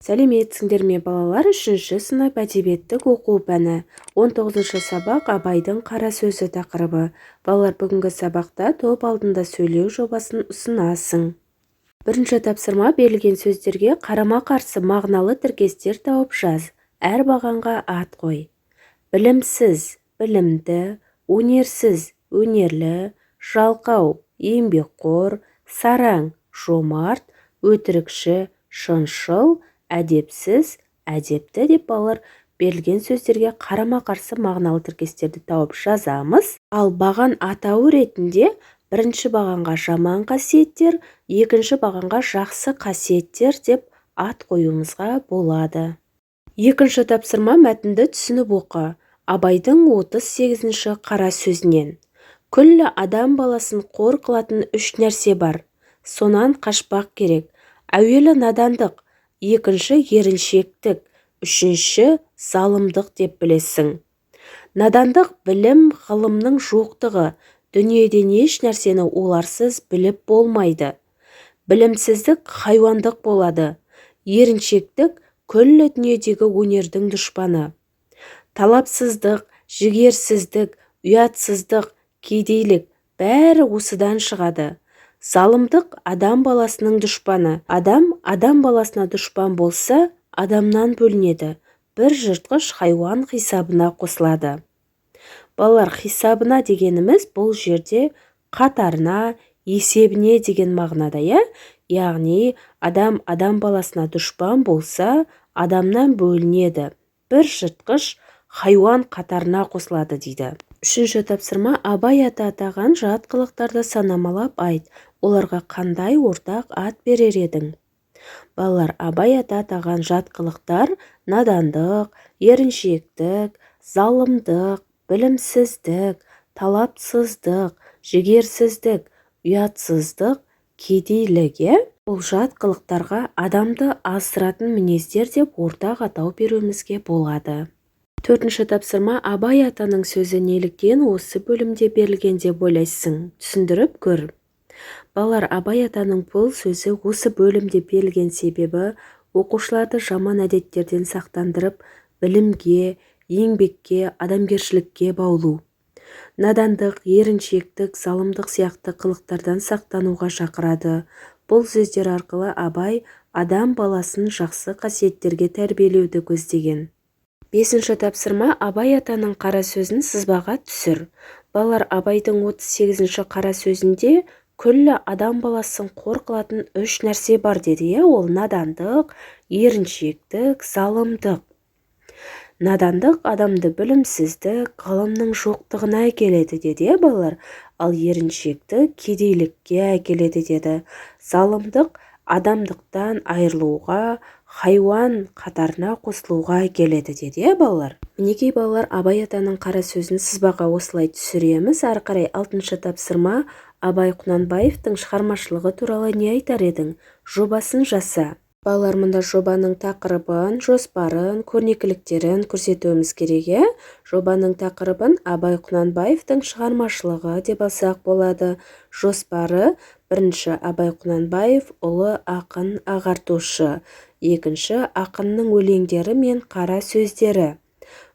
Сәлеметсіңдер ме, балалар! Үшінші сынып, әдебиеттік оқу пәні, 19-сабақ, «Абайдың қара сөзі» тақырыбы. Балалар, бүгінгі сабақта топ алдында сөйлеу жобасын ұсынасың. Бірінші тапсырма: берілген сөздерге қарама-қарсы мағыналы тіркестер тауып жаз, әр бағанға ат қой. Білімсіз – білімді, өнерсіз – өнерлі, жалқау – еңбекқор, сараң – жомарт, өтірікші – шыншыл, әдепсіз – әдепті деп, балалар, берілген сөздерге қарама-қарсы мағыналы тіркестерді тауып жазамыз. Ал баған атауы ретінде бірінші бағанға жаман қасиеттер, екінші бағанға жақсы қасиеттер деп ат қоюымызға болады. Екінші тапсырма: мәтінді түсініп оқы. Абайдың 38-ші қара сөзінен. Күллі адам баласын қор қылатын үш нәрсе бар, сонан қашпақ керек. Әуелі надандық, екінші еріншектік, үшінші залымдық деп білесің. Надандық – білім, ғылымның жоқтығы. Дүниеден еш нәрсені оларсыз біліп болмайды. Білімсіздік хайуандық болады. Еріншектік – күллі дүниедегі өнердің дұшпаны. Талапсыздық, жігерсіздік, ұятсыздық, кедейлік – бәрі осыдан шығады. Залымдық – адам баласының дұшпаны. Адам адам баласына дұшпан болса, адамнан бөлінеді, бір жыртқыш хайуан қисабына қосылады. Балалар, «қисабына» дегеніміз бұл жерде қатарына, есебіне деген мағынада, иә. Яғни адам адам баласына дұшпан болса, адамнан бөлінеді, бір жыртқыш хайуан қатарына қосылады дейді. Үшінші тапсырма: Абай ата атаған жат қылықтарды санамалап айт, оларға қандай ортақ ат берер едің? Балалар, Абай ата атаған жат қылықтар: надандық, еріншектік, залымдық, білімсіздік, талапсыздық, жігерсіздік, ұятсыздық, кедейлік, иә. Бұл жат қылықтарға адамды аздыратын мінездер деп ортақ атау беруімізге болады. Төртінші тапсырма: Абай атаның сөзі неліктен осы бөлімде берілген деп ойлайсың? Түсіндіріп көр. Балалар, Абай атаның бұл сөзі осы бөлімде берілген себебі оқушыларды жаман әдеттерден сақтандырып, білімге, еңбекке, адамгершілікке баулу. Надандық, еріншектік, залымдық сияқты қылықтардан сақтануға шақырады. Бұл сөздер арқылы Абай адам баласын жақсы қасиеттерге тәрбиелеуді көздеген. Бесінші тапсырма: Абай атаның қара сөзін сызбаға түсір. Балалар, Абайдың 38-ші қара сөзінде күллі адам баласын қор қылатын үш нәрсе бар деді, иә. Ол надандық, еріншектік, залымдық. Надандық адамды білімсіздік, ғылымның жоқтығына әкеледі деді, иә, балалар. Ал еріншектік кедейлікке әкеледі деді. Залымдық адамдықтан айырылуға, хайуан қатарына қосылуға әкеледі деді, иә, балалар. Мінекей, балалар, Абай атаның қара сөзін сызбаға осылай түсіреміз. Ары қарай алтыншы тапсырма: Абай Құнанбаевтың шығармашылығы туралы не айтар едің? Жобасын жаса. Балалар, мұнда жобаның тақырыбын, жоспарын, көрнекіліктерін көрсетуіміз керек, иә. Жобаның тақырыбын «Абай Құнанбаевтың шығармашылығы» деп алсақ болады. Жоспары: бірінші, Абай Құнанбаев – ұлы ақын, ағартушы; екінші, ақынның өлеңдері мен қара сөздері;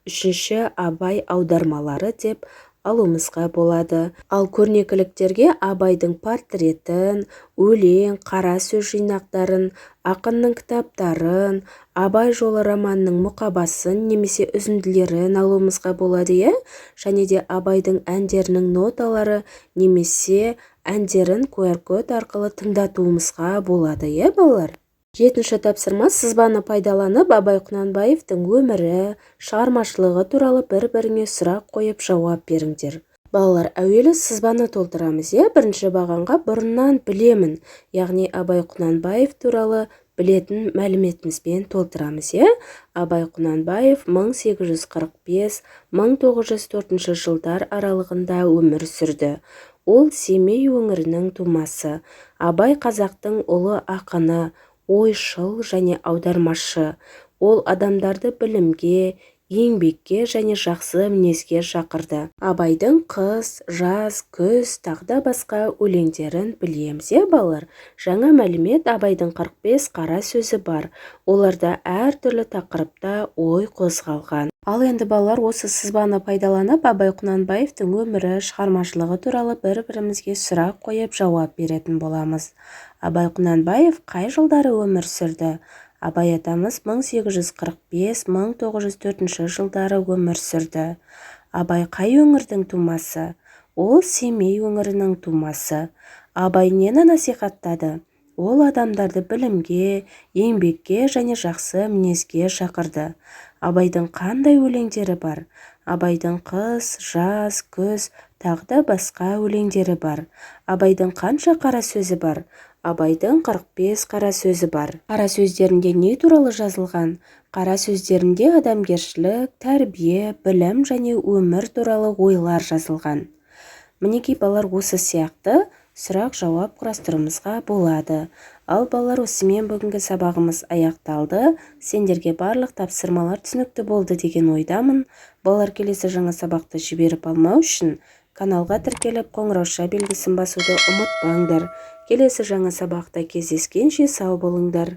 үшінші, Абай аудармалары деп алуымызға болады. Ал көрнекіліктерге Абайдың портретін, өлең, қара сөз жинақтарын, ақынның кітаптарын, «Абай жолы» романының мұқабасын немесе үзінділерін алуымызға болады, иә. Және де Абайдың әндерінің ноталары немесе әндерін QR код арқылы тыңдатуымызға болады, иә, балалар. Жетінші тапсырма: сызбаны пайдаланып, Абай Құнанбаевтың өмірі, шығармашылығы туралы бір-біріңе сұрақ қойып, жауап беріңдер. Балалар, әуелі сызбаны толтырамыз, иә. Бірінші бағанға «бұрыннан білемін», яғни Абай Құнанбаев туралы білетін мәліметімізбен толтырамыз, иә. Абай Құнанбаев 1845-1904 жылдар аралығында өмір сүрді. Ол Семей өңірінің тумасы. Абай – қазақтың ұлы ақыны, ойшыл және аудармашы. Ол адамдарды білімге, Еңбекке және жақсы мінезге шақырды. Абайдың «Қыс», «Жаз», «Күз» тағы да басқа өлеңдерін білеміз, иә, балалар? Жаңа мәлімет: Абайдың 45 қара сөзі бар. Оларда әртүрлі тақырыпта ой қозғалған. Ал енді, балалар, осы сызбаны пайдаланып, Абай Құнанбаевтың өмірі, шығармашылығы туралы бір-бірімізге сұрақ қойып, жауап беретін боламыз. Абай Құнанбаев қай жылдары өмір сүрді? Абай атамыз 1845-1904 жылдары өмір сүрді. Абай қай өңірдің тумасы? Ол Семей өңірінің тумасы. Абай нені насихаттады? Ол адамдарды білімге, еңбекке және жақсы мінезге шақырды. Абайдың қандай өлеңдері бар? Абайдың «Қыс», «Жаз», «Күз» тағы да басқа өлеңдері бар. Абайдың қанша қара сөзі бар? Абайдың 45 қара сөзі бар. Қара сөздерінде не туралы жазылған? Қара сөздерінде адамгершілік, тәрбие, білім және өмір туралы ойлар жазылған. Мінекей, балалар, осы сияқты сұрақ-жауап құрастыруымызға болады. Ал, балалар, осымен бүгінгі сабағымыз аяқталды. Сендерге барлық тапсырмалар түсінікті болды деген ойдамын. Балалар, келесі жаңа сабақты жіберіп алмау үшін каналға тіркеліп, қоңырауша белгісін басуды ұмытпаңдар. Келесі жаңа сабақта кездескенше сау болыңдар.